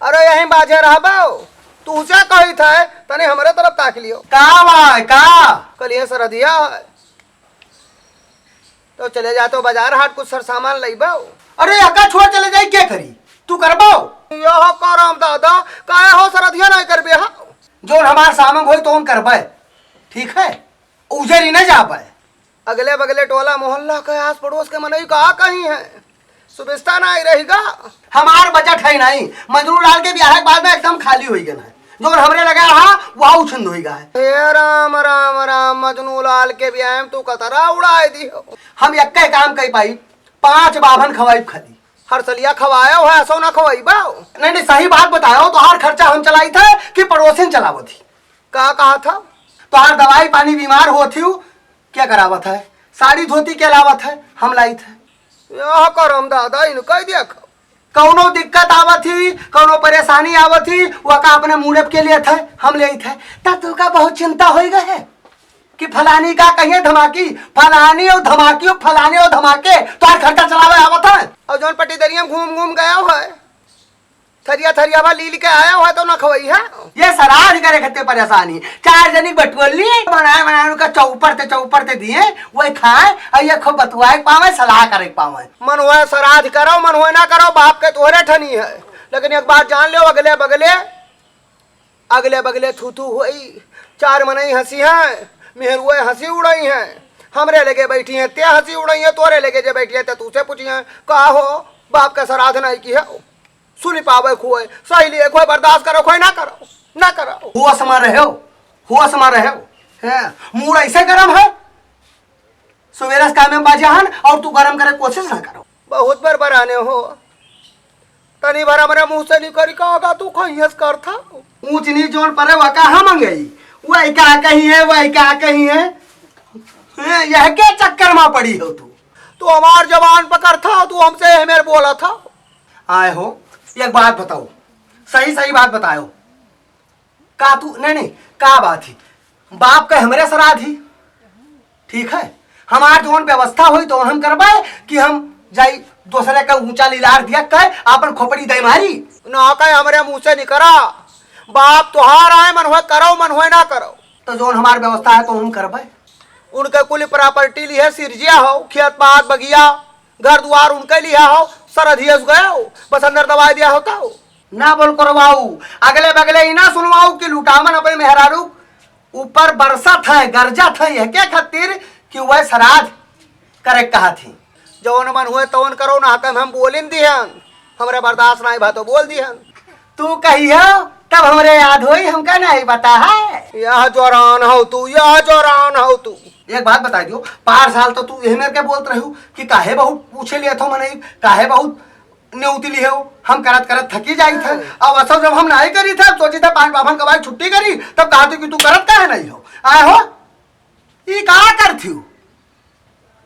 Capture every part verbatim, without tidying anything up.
अरे यहीं बाझे रहबो, तू से कही थे, तनी हमरे तरफ ताक लियो। का बा, का? कलिए सरदिया है, तो चले जातो बाजार हाट, कुछ सरसामान लइबो। अरे एका छोड़ चले जाई, के करी? तू करबो? यह करम दादा, काहे हो सरदिया नहीं करबे हा? जोन हमार सामंग होई तो उन करबे, ठीक है? उजरी न जाबे। अगले बगले टोला मोहल्ला के आस पड़ोस के मनई का कही है, सुविस्ता नहीं रहेगा। हमार बजट है नहीं, मजनू लाल के ब्याह के बाद में एकदम खाली होई गन है। जोन हमरे लगा रहा, वह उछंद होई गा है। हे राम राम राम, मजनू लाल के ब्याह में तू कतरा उड़ाए दी हो। हम एक्के काम कई पाई, पांच बाभन खवाई खाली। हर सलिया खवायो है, ऐसो ना खवाई बा। नहीं नहीं, सही बात बतायो, तोहार खर्चा हम चलाई थे कि पड़ोसिन चलावत ही? का कहा था? तोहार दवाई पानी, बीमार होत ही, क्या करावत है? साड़ी धोती के लावत है, हम लाई थे। यह करम दादा, इनका ही देख। कौनो दिक्कत आवत ही, कौनो परेशानी आवत ही, वका अपने मूड़े के लिए थे, हम ले थे। तब तो का बहुत चिंता होई गए है कि फलानी का कहिए धमाकी, फलानी और धमाकी और फलानी और धमाके, तोहार खर्चा चलावे आवत है। और जौन पट्टीदरिया में घूम घूम गया है, थरिया थरिया भर लील के आया हुआ तो ना खवई है। ये सराध करे खत्ते परेशानी। चार जनी बटोर ली, बनाए बनाए उनका चौपड़ ते चौपड़ ते दिए, वही खाए, और ये खूब बतुआए के पावे, सलाह करे के पावे। मन होए सराध करो, मन होए ना करो, बाप के तोहरे ठनी है। लेकिन एक बात जान लो, अगले बगले, अगले बगले थू थू होई, चार मनई हंसी हैं, मेहरुए हंसी उड़ाई हैं, हमरे लगे बैठी हैं, ते हंसी उड़ाई हैं, तोरे लगे जे बैठी हैं, ते तू से पूछी हैं, का हो, बाप का सराध नहीं की है? सुनी पावे खोए, सही लिए खोए, बर्दाश्त करो खोए, ना करो, ना करो। होश में रहो, होश में रहो। हैं, मूड ऐसे गरम है, सुबेरे से काम में बाजे हन और तू गरम करे कोशिश ना करो। बहुत बरबराने हो, तनी भर हमरे मुंह से निकल का का तू खइयस कर था। ऊंच नीच जोन परे वका हम गई, वही का कही है, वही का कही है। हैं, यह के चक्कर में पड़ी हो तू? तू हमार जबान पकड़ था, तू हमसे हमेर बोला था। आए हो, एक बात बताओ, सही सही बात बताओ। का तू, नहीं, नहीं, का बात ही? बाप के हमरे सराध ही, ठीक है? हमार जौन व्यवस्था होई तो हम करबे कि हम जाई दूसरे का ऊंचा लिलार दिया कहे आपन खोपड़ी दे मारी? ना कहे हमरे मुंह से निकरा, बाप तोहार आए, मन हुए करो, मन हुए ना करो। तो जौन हमार व्यवस्था है तो हम करबे। उनके कुल प्रॉपर्टी लिहे सिरजिया हो, खेत पात बगिया, घर दुआर उनके लिहा हो, सरधियस गयो, बस अंदर दबाई दिया होता हो। ना बोल करवाऊ, अगले बगले ही ना सुनवाऊ कि लुटावन अपने मेहरारू ऊपर बरसत है, गरजत है, यह के खातिर कि वह सराध करे कहा थी। जौन मन हुए तौन करो ना, कम हम बोलिन दिहन, हमरे बर्दाश्त नाई भा तो बोल दिहन। तू कहियो तब हमरे याद होई, हमका नहीं पता है। यह जोरान हो तू, यह जोरान हो तू। एक बात बता दियो, पार साल तो तू यही मेरे के बोलत रहू कि काहे बहुत पूछे लिया थो मनई, काहे बहुत नेउती लिहे हो, हम करत करत थकी जाई थे। अब असल जब हम नहीं करी थे, सोची थे पांच बाभन के बाद छुट्टी करी, तब कहा तू कि तू करत काहे नहीं हो, आए हो, ई का करथियो?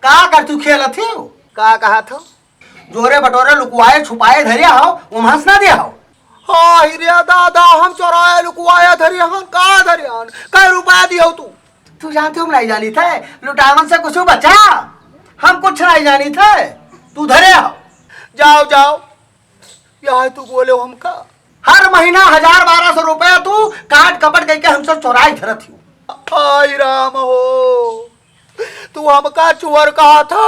का करथियो, खेलथियो? का कहा थो? जोरे बटोरे लुकवाए छुपाए धरे हो, उम्हस ना दे हो। हाय रे दादा, हम चोराए लुकवाए धरे हन, का धरे हन? कै रुपया दियो तू? तू जानते हो, हम नहीं जानी थे, लुटावन से कुछ बचा, हम कुछ नहीं जानी थे, तू धरे हो। जाओ, जाओ, यह तू बोले हमका। हर महीना हजार बारह सौ रुपया तू काट कपट करके हमसे चोराई धरत हो। आई राम हो, तू हमका चोर कहा था?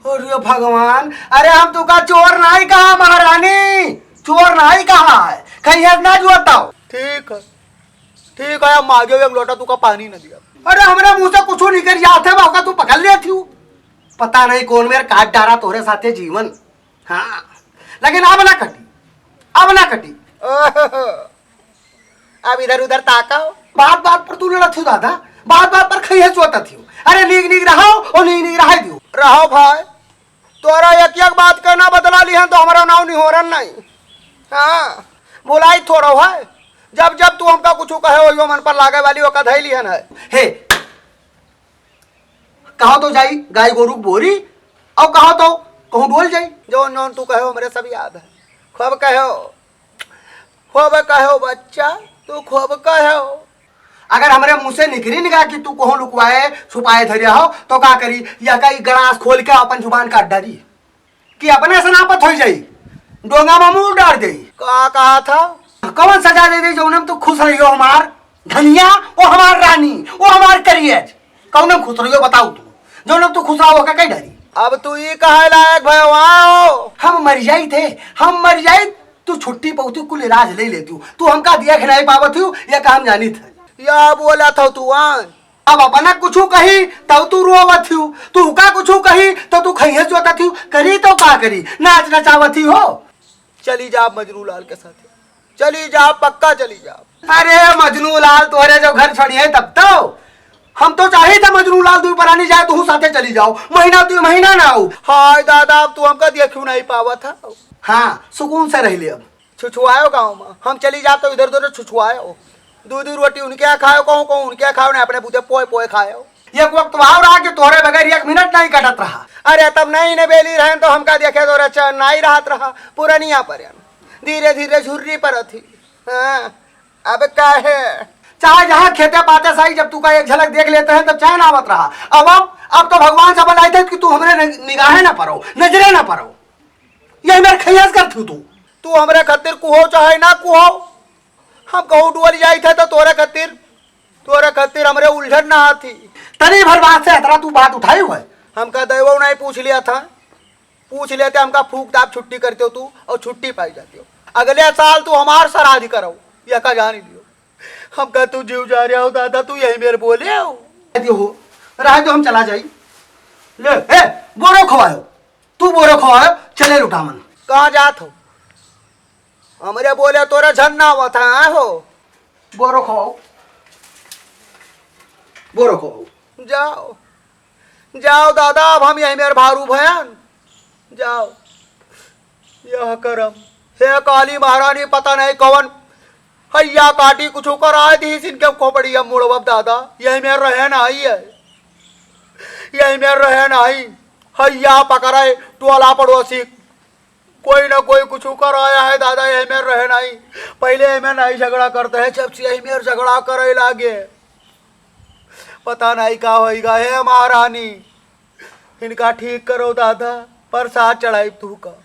अरे भगवान, अरे हम तुका चोर नहीं कहा महारानी, चोर नहीं कहा है, कहीं ना जुआता हो। ठीक है, ठीक है, अब मांगे एक लोटा तुका पानी न दिया। अरे हमरे मुंह से कुछ निकल जाते, वह तू पकड़ लेती हूँ। पता नहीं कौन मेरे काट डारा तोरे साथे जीवन। हाँ, लेकिन अब ना कटी, अब ना कटी। ओहो, अब इधर उधर ताकाओ। बात बात पर तू लड़त हो दादा, बात बात पर खइहे चोटत हो। अरे नीक नीक रहो और नीक नीक रहे दियो। रहो भाई, तोरा एक एक बात के ना बदला लिहन तो हमारा नाव निहोरन नहीं। हाँ, भुलाई थोड़ो है, जब जब तू हमका कुछ कहे हो यो मन पर लागे वाली ओका धई लिहन है। हे, कहो तो जाई गाय गोरू के बोरी, और कहो तो कहूँ डोल जाई। जौन जौन तू कहो हमरे सब याद है। खूब कहो, खूब कहो बच्चा, तू खूब कहो। अगर हमरे मुंह से निकरी निकाह कि तू कहूँ लुकवाए छुपाए धरे हो, तो का करी? या कई गड़ास खोल के अपन जुबान काट डारी कि अपने सनापत हो जाई, डोंगा में मुंह डार जाई। का कहा था? कौन सजा दे दी जौन हम तू खुश रहियो हमार धनिया, ओ हमार रानी, ओ हमार करियज? कौन हम खुश रहियो बताओ तू? जौन हम तू खुश रहो का कई डारी? अब तू ई कहे लायक भयो आओ। हम मर जाई थे, हम मर जाई, तू छुट्टी पौती कुल राज ले लेती हूँ। तू हमका देख नहीं पावत हूँ, ये काम जानी थे। या बोला था तू आन। अब अपना कुछू कही, तब तू रोवत हूँ। तू का कुछू कही, तो तू खैहे जोतत हूँ। करी तो का करी, नाच नचावत ही हो। चली जा मजनू लाल के साथे, चली जा, पक्का चली जा। अरे मजनू लाल, तोहरे जब घर छोड़ी है तब तो हम तो चाही था मजनू लाल दुई परानी जाए, तू साथे चली जाओ, महीना दुई महीना ना आओ। हाय दादा, अब तू हमका देखू नहीं पावत है। हाँ, सुकून से रह ले अब। छुछुआयो गाँव में, हम चली जाब तो इधर उधर छुछुआयो। दू दू रोटी उनके यहाँ खायो, कहूँ कहूँ उनके यहाँ खायो, ना अपने बूते पोए पोए खायो। एक वक्त भाव रहा कि तोहरे बगैर एक मिनट नहीं कटत रहा। अरे तब नहीं ने बेली रहन तो हमका देखे तोरे चैन नहीं रहत रहा। पुरनिया पर धीरे धीरे झुर्री पर थी। हाँ, अब काहे? चाहे जहाँ खेते पाते साई, जब तू का एक झलक देख लेते हैं तब चैन आवत रहा। अब अब अब तो भगवान से बनाए थे कि तू हमरे नि-, निगाहे ना परो, नजरे ना परो। यही मेरे खैस कर थू तू। तू हमरे खातिर कुहो चाहे ना कुहो, हम कहूँ डुअल जाई थे तो तोरे खातिर, तोरे खातिर हमरे उलझन ना आती। तनी भर बात से इतना तू बात उठाई हुआ है। हमका दैवो नहीं पूछ लिया था, पूछ लेते हमका फूक दाब छुट्टी करते हो तू और छुट्टी पाई जाती हो। अगले साल तू हमार सराध करो, यह का जान लियो। हमका तू जीव जा रहा हो दादा, तू यही मेरे बोले हो। यदि हो रहा है तो हम चला जाई। ले, ए, बोरो खवायो, तू बोरो खवायो, चले लुटावन। कहाँ जात हो? हमरे बोले तोरे झन ना आवत है हो। बोरो खवाओ, बोरो खवाओ। जाओ, जाओ दादा, अब हम यही मेरे भारू भयन। जाओ, यह करम। हे काली महारानी, पता नहीं कौन हैया काटी कुछ कराए दी इनके खोपड़ी अब मुड़वब दादा, यही मेरे रहे नहीं है, यही मेरे रहे नहीं। हैया पकड़े टोला पड़ोसी, कोई ना कोई कुछ कराया है दादा, यही मेरे रहे नहीं। पहले यही मेरे नहीं झगड़ा करते हैं, जब से यही मेरे झगड़ा करे लागे। पता नहीं का होइगा, हे महारानी, इनका ठीक करो दादा, प्रसाद चढ़ाई तू का।